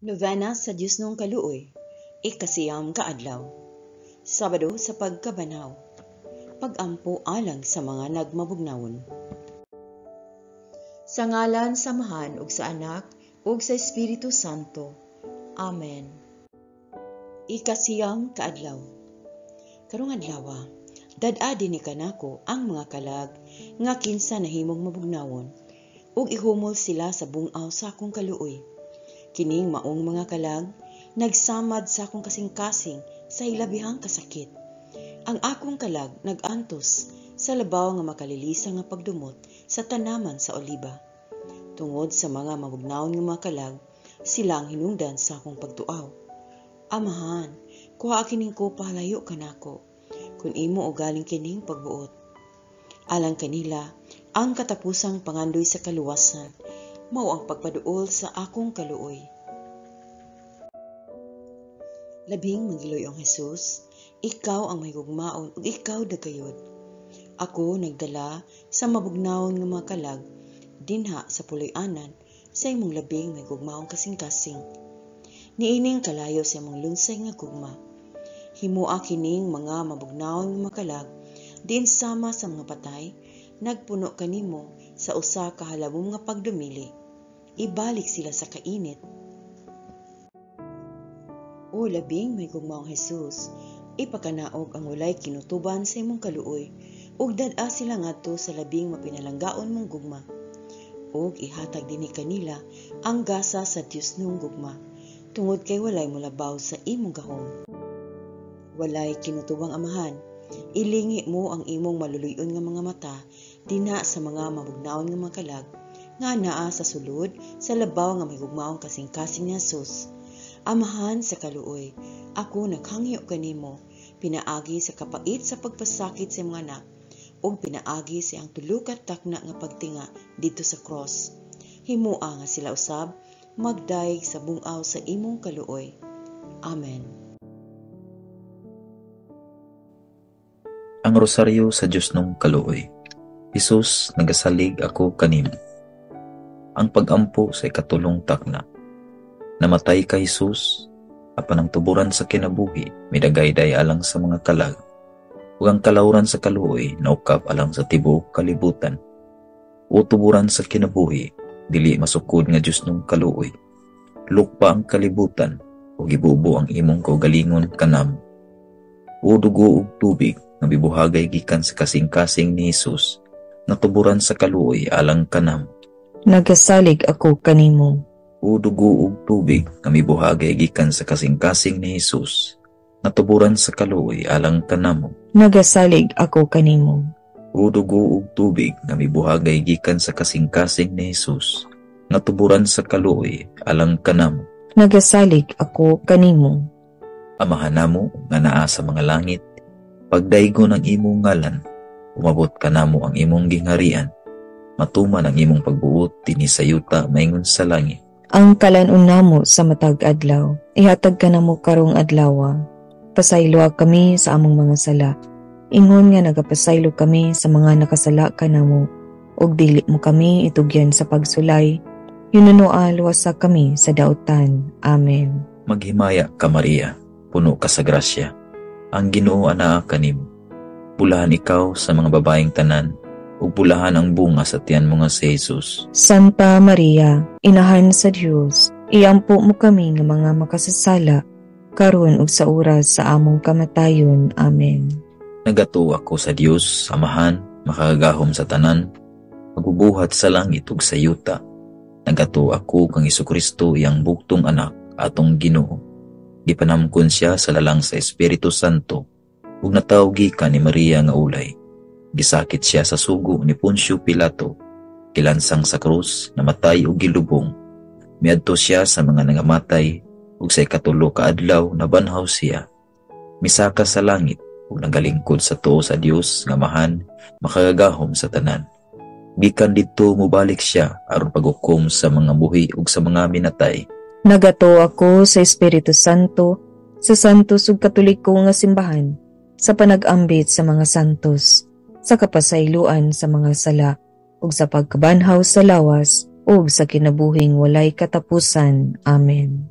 Novena sa Dios nung Kaluoy, 9 ka adlaw. Sabado sa Pagkabanhaw. Pag-ampo alang sa mga nagmabugnawon. Sa ngalan sa Amahan ug sa Anak ug sa Espiritu Santo. Amen. 9 ka adlaw. Karong adlaw, dad-a dinhi kanako ang mga kalag nga kinsa nahimong mabugnawon ug ihumol sila sa bung-aw sa akong kaluoy. Kining maong mga kalag nagsamad sa akong kasing-kasing sa hilabihang kasakit. Ang akong kalag nag-antos sa labaw nga makalilisa nga pagdumot sa tanaman sa oliba. Tungod sa mga mabugnawon nga mga kalag, sila ang hinungdan sa akong pagtuaw. Amahan, kuha kining kopa layo kanako, kun imo ugaling kining pagbuot. Alang kanila, ang katapusang pangandoy sa kaluwasan, mao ang pagpaduol sa akong kaluoy. Labing magiloyong Jesus, ikaw ang mahigugmaon ug ikaw dagayod. Ako nagdala sa mabugnawon nga mga kalag dinha sa puloy-anan sa imong labing mahigugmaong kasing-kasing. Niining kalayo sa imong lunsay nga gugma. Himoa kining mga mabugnawon nga mga kalag diin sama sa mga patay nagpuno kanimo sa usa ka halabom nga pagdumili. Ibalik sila sa kainit. O labing mahigugmaong Jesus, ipakanaog ang walay kinutuban sa imong kaluoy ug dad-a sila ngadto sa labing mapinalanggaon mong gugma. Ug ihatag dinhi kanila ang gasa sa Dios nung gugma, tungod kay walay molabaw sa imong gahom. Walay kinutubang Amahan, ilingi mo ang imong maluluy-on nga mga mata dinha sa mga mabugnawon nga mga kalag nga naa sa sulod sa labaw nga mahigugmaong kasing-kasing ni Jesus. Amahan sa kaluoy, ako naghangyo kanimo, pinaagi sa kapait sa pagpasakit sa imong anak, ug pinaagi sa iyang tulo ka takna nga pagtinga didto sa cross. Himoa nga sila usab magdayeg sa bung-aw sa imong kaluoy. Amen. Ang Rosaryo sa Dios nung Kaluoy. Hesus, nagasalig ako kanimo. Ang pag-ampo sa 3 takna. Namatay ka, Hesus, apan ang tuburan sa kinabuhi midagayday alang sa mga kalag, ug ang kalawran sa kaluoy naukab alang sa tibuok kalibutan. O tuburan sa kinabuhi, dili masukod nga Dios nung kaluoy. Lukpa ang kalibutan ug ibubo ang imong kaugalingon kanamo. O dugo ug tubig nga mibuhagay gikan sa kasing-kasing ni Hesus, nga tuburan sa kaluoy alang kanamo. Nagasalig ako kanimo. O dugo ug tubig nga mibuhagay gikan sa kasing-kasing ni Hesus, nga tuburan sa kaluoy alang kanamo. Nagasalig ako kanimo. O dugo ug tubig nga mibuhagay gikan sa kasing-kasing ni Hesus, nga tuburan sa kaluoy alang kanamo. Nagasalig ako kanimo. Amahan namo nga naa sa mga langit, pagdaygon ang imong ngalan, umabot kanamo ang imong gingharian, matuman ang imong pagbuot dinhi sa yuta maingon sa langit. Ang kalan-on namo sa matag adlaw, ihatag kanamo karong adlawa. Pasayloa kami sa among mga sala, ingon nga nagapasaylo kami sa mga nakasala kanamo, ug dili mo kami itugyan sa pagsulay, hinunoa luwasa kami sa dautan. Amen. Maghimaya ka, Maria, puno ka sa grasya. Ang Ginoo anaa kanimo. Bulahan ikaw sa mga babaeng tanan, ug bulahan ang bunga sa tiyan mo nga si Jesus. Santa Maria, Inahan sa Dios, iampo mo kami nga mga makasasala, karon ug sa oras sa among kamatayon. Amen. Nagatuo ako sa Dios, Amahan, makagagahom sa tanan, magbubuhat sa langit ug sa yuta. Nagatuo ako kang Hesukristo, iyang bugtong anak, atong Ginoo. Gipanamkon siya sa lalang sa Espiritu Santo, ug natawo gikan ni Maria nga ulay. Gisakit siya sa sugo ni Poncio Pilato, gilansang sa krus, namatay ug gilubong. Miadto siya sa mga nangamatay, ug sa 3 ka adlaw nabanhaw siya. Misaka sa langit ug nagalingkod sa tuo sa Dios nga Amahan, makagagahom sa tanan. Gikan didto mobalik siya aron paghukom sa mga buhi ug sa mga minatay. Nagatuo ako sa Espiritu Santo, sa Santos ug Katoliko nga simbahan, sa panag-ambit sa mga santos, sa kapasayloan sa mga sala, ug sa pagkabanhaw sa lawas, ug sa kinabuhing walay katapusan. Amen.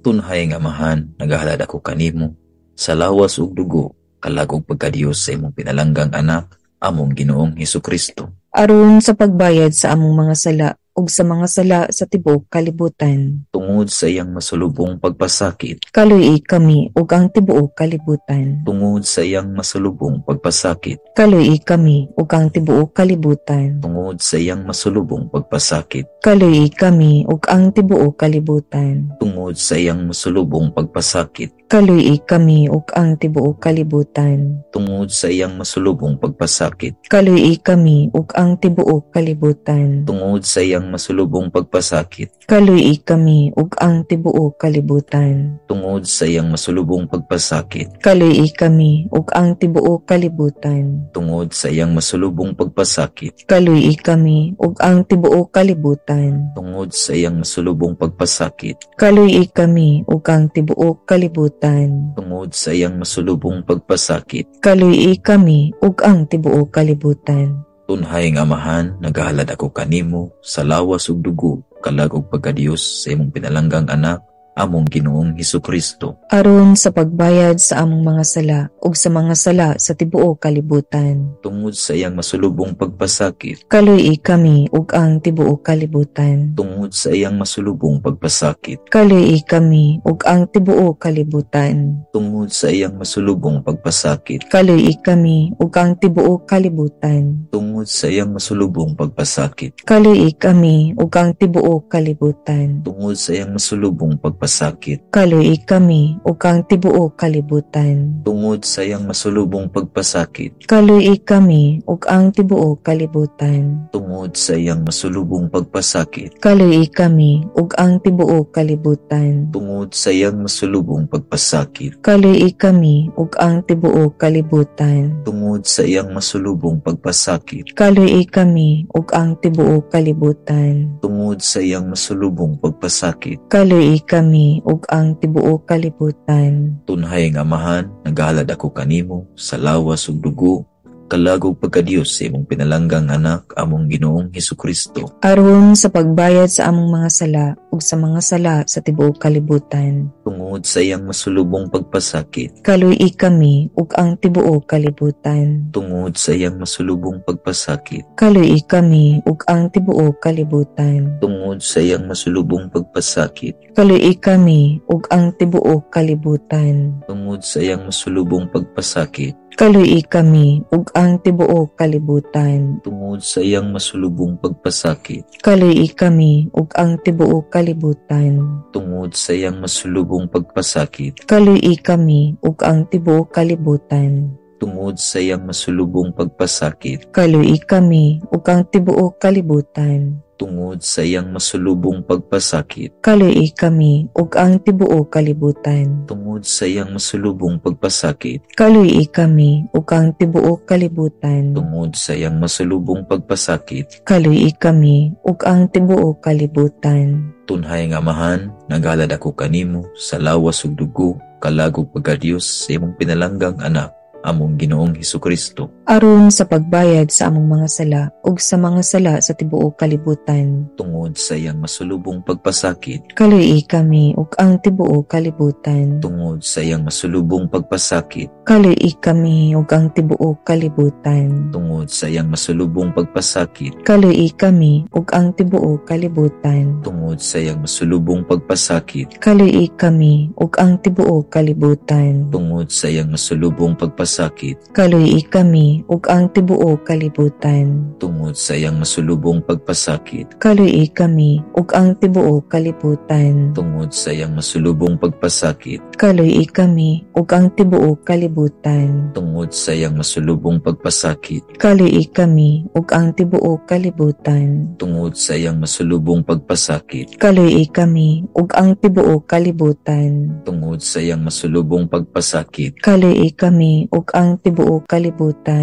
Tunhay nga Amahan, nagahalad ako kanimo sa lawas ug dugo, kalag ug pagkadiyos sa imong pinalanggang anak, among Ginoong Hesukristo. Aron sa pagbayad sa among mga sala ug sa mga sala sa tibuok kalibutan. Tungod sa iyang masulubong pagpasakit. Kaluy-i kami ug ang tibuok kalibutan. Tungod sa iyang masulubong pagpasakit. Kaluy-i kami ug ang tibuok kalibutan. Tungod sa iyang masulubong pagpasakit. Kaluy-i kami ug ang tibuok kalibutan. Tungod sa iyang masulubong pagpasakit. Kaluy-i kami ug ang tibuok kalibutan. Tungod sa iyang masulubong pagpasakit. Kaluy-i kami ug ang tibuok kalibutan. Tungod sa iyang masulubong pagpasakit. Kaluy-i kami ug ang tibuok kalibutan. Tungod sa iyang masulubong pagpasakit. Kaluy-i kami ug ang tibuok kalibutan. Tungod sa iyang masulubong pagpasakit. Kaluy-i kami ug ang tibuok kalibutan. Tungod sa iyang masulubong pagpasakit. Kaluy-i kami ug ang tibuok kalibutan. Tungod sa iyang masulubong pagpasakit. Kaluy-i kami ug ang tibuok kalibutan. Tunhay nga Amahan, nagahalad ako kanimo sa lawas ug dugo, kalag ug pagkadiyos sa imong pinalanggang anak, among Ginoong Hesukristo. Aron sa pagbayad sa among mga sala ug sa mga sala sa tibuok kalibutan. Tungod sa iyang masulubong pagpasakit. Kaluy-i kami ug ang tibuok kalibutan. Tungod sa iyang masulubong pagpasakit. Kaluy-i kami ug ang tibuok kalibutan. Tungod sa iyang masulubong pagpasakit. Kaluy-i kami ug ang tibuok kalibutan. Tungod sa iyang masulubong pagpasakit. Kaluy-i kami ug ang tibuok kalibutan. Tungod sa iyang masulubong pagpasakit. Kaluy-i kami ug ang tibuok kalibutan. Tungod sa iyang masulubong pagpasakit. Kaluy-i kami ug ang tibuok kalibutan. Tungod sa iyang masulubong pagpasakit. Kaluy-i kami ug ang tibuok kalibutan. Tungod sa iyang masulubong pagpasakit. Kaluy-i kami ug ang tibuok kalibutan. Tungod sa iyang masulubong pagpasakit. Kaluy-i kami ug ang tibuok kalibutan. Tungod sa iyang masulubong pagpasakit. Kaluy-i kami ug ang tibuok kalibutan. Tunhay nga Amahan, nagahalad ako kanimo sa lawas ug dugo, kalag ug pagkadiyos sa imong pinalanggang anak, among Ginoong Hesukristo. Aron sa pagbayad sa among mga sala ug sa mga sala sa tibuok kalibutan. Tungod sa iyang masulubong pagpasakit. Kaluy-i kami ug ang tibuok kalibutan. Tungod sa iyang masulubong pagpasakit. Kaluy-i kami ug ang tibuok kalibutan. Tungod sa iyang masulubong pagpasakit. Kaluy-i kami ug ang tibuok kalibutan. Tungod sa iyang masulubong pagpasakit. Kaluy-i kami ug ang tibuok kalibutan. Tungod sa iyang masulubong pagpasakit. Kaluy-i kami ug ang tibuok kalibutan. Tungod sa iyang masulubong pagpasakit. Kaluy-i kami ug ang tibuok kalibutan. Tungod sa iyang masulubong pagpasakit. Kaluy-i kami ug ang tibuok kalibutan. Tungod sa iyang masulubong pagpasakit. Kaluy-i kami ug ang tibuok kalibutan. Tungod sa iyang masulubong pagpasakit. Kaluy-i kami ug ang tibuok kalibutan. Tungod sa iyang masulubong pagpasakit. Kaluy-i kami ug ang tibuok kalibutan. Tunhay nga Amahan, nagahalad ako kanimo sa lawas ug dugo, kalag ug pagkadiyos sa imong pinalanggang anak, among Ginoong Hesukristo. Aron sa pagbayad sa among mga sala ug sa mga sala sa tibuok kalibutan. Tungod sa iyang masulubong pagpasakit. Kaluy-i kami ug ang tibuok kalibutan. Tungod sa iyang masulubong pagpasakit. Kaluy-i kami ug ang tibuok kalibutan. Tungod sa iyang masulubong pagpasakit. Kaluy-i kami ug ang tibuok kalibutan. Tungod sa iyang masulubong pagpasakit. Kaluy-i kami ug ang tibuok kalibutan. Tungod sa iyang masulubong pagpasakit. Kaluy-i kami ug ang tibuok kalibutan. Tungod sa iyang masulubong pagpasakit. Kaluy-i kami ug ang tibuok kalibutan. Tungod sa iyang masulubong pagpasakit. Kaluy-i kami ug ang tibuok kalibutan. Tungod sa iyang masulubong pagpasakit. Kaluy-i kami ug ang tibuok kalibutan. Tungod sa iyang masulubong pagpasakit. Kaluy-i kami ug ang tibuok kalibutan. Tungod sa iyang masulubong pagpasakit. Kaluy-i kami ug ang tibuok kalibutan.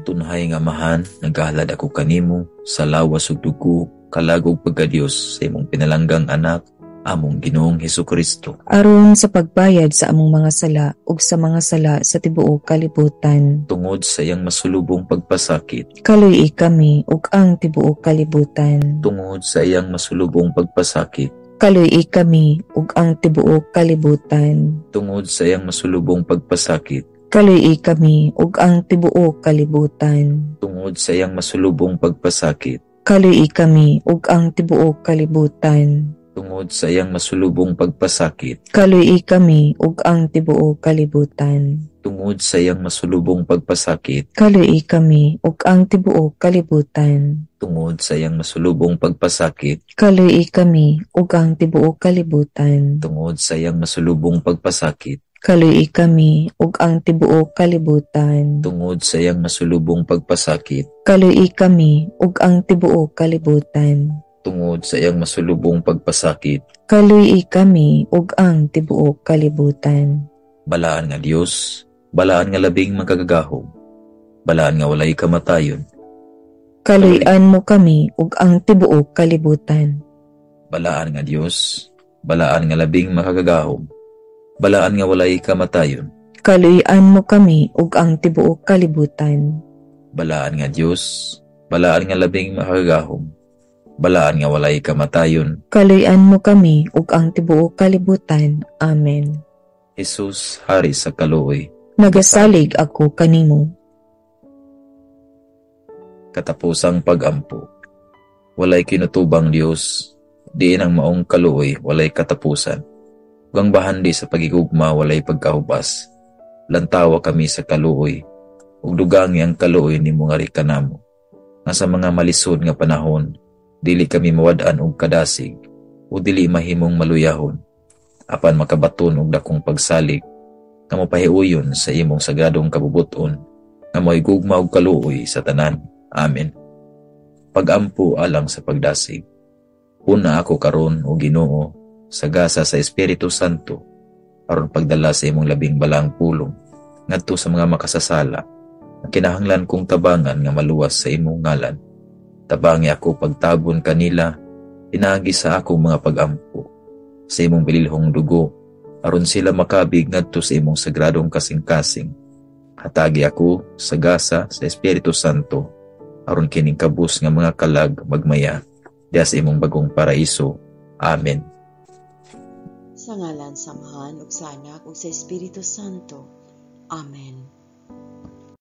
Tunhay nga Amahan, nagahalad ako kanimo sa lawas ug dugo, kalag ug pagkadiyos sa imong pinalanggang anak, among Ginoong Hesukristo. Aron sa pagbayad sa among mga sala ug sa mga sala sa tibuok kalibutan. Tungod sa iyang masulubong pagpasakit. Kaluy-i kami ug ang tibuok kalibutan. Tungod sa iyang masulubong pagpasakit. Kaluy-i kami ug ang tibuok kalibutan. Tungod sa iyang masulubong pagpasakit. Kaluy-i kami ug ang tibuok kalibutan. Tungod sa iyang masulubong pagpasakit. Kaluy-i kami ug ang tibuok kalibutan. Tungod sa iyang masulubong pagpasakit. Kaluy-i kami ug ang tibuok kalibutan. Tungod sa iyang masulubong pagpasakit. Kaluy-i kami ug ang tibuok kalibutan. Tungod sa iyang masulubong pagpasakit. Kaluy-i kami ug ang tibuok kalibutan. Tungod sa iyang masulubong pagpasakit. Kaluy-i kami ug ang tibuok kalibutan. Tungod sa iyang masulubong pagpasakit. Kaluy-i kami ug ang tibuok kalibutan. Tungod sa iyang masulubong pagpasakit. Kaluy-i kami ug ang tibuok kalibutan. Balaan nga Dios, balaan nga labing makagagahom, balaan nga walay kamatayon. Kaluy-an mo kami ug ang tibuok kalibutan. Balaan nga Dios, balaan nga labing makagagahom, balaan nga walay kamatayon. Kaluy-an mo kami ug ang tibuok kalibutan. Balaan nga Dios, balaan nga labing makagagahom, balaan nga walay kamatayon. Kaluy-an mo kami ug ang tibuok kalibutan. Amen. Jesus, Hari sa kaluoy, nagasalig ako kanimo. Katapusang pagampo. Walay kinutubang Dios, diin ang maong kaluoy walay katapusan. Ug ang bahandi sa pagigugma walay pagkahubas. Lantawa kami sa kaluoy, ug dugangi ang kaluoy nimo nga kanamo. Nga sa mga malisod nga panahon, dili kami mawad-an og kadasig, o dili mahimong maluyahon, apan makabaton og dakong pagsalig, nga mopahiuyon sa imong sagradong kabubuton, nga mo'y gugma og kaluoy sa tanan. Amen. Pagampo alang sa pagdasig. Una ako karon o Ginoo, sa gasa sa Espiritu Santo, aron pagdala sa imong labing balang pulong ngadto sa mga makasasala, nga kinahanglan kong tabangan nga maluwas sa imong ngalan. Tabangi ako pagtabon kanila, pinaagi sa akong mga pagampo, sa imong bililhong dugo, aron sila makabig ngadto sa imong sagradong kasing-kasing. Hatagi ako sa gasa sa Espiritu Santo, aron kining kabus nga mga kalag magmaya diya sa imong bagong paraiso. Amen. Sa ngalan sa Amahan ug sa Anak ug sa Espiritu Santo. Amen.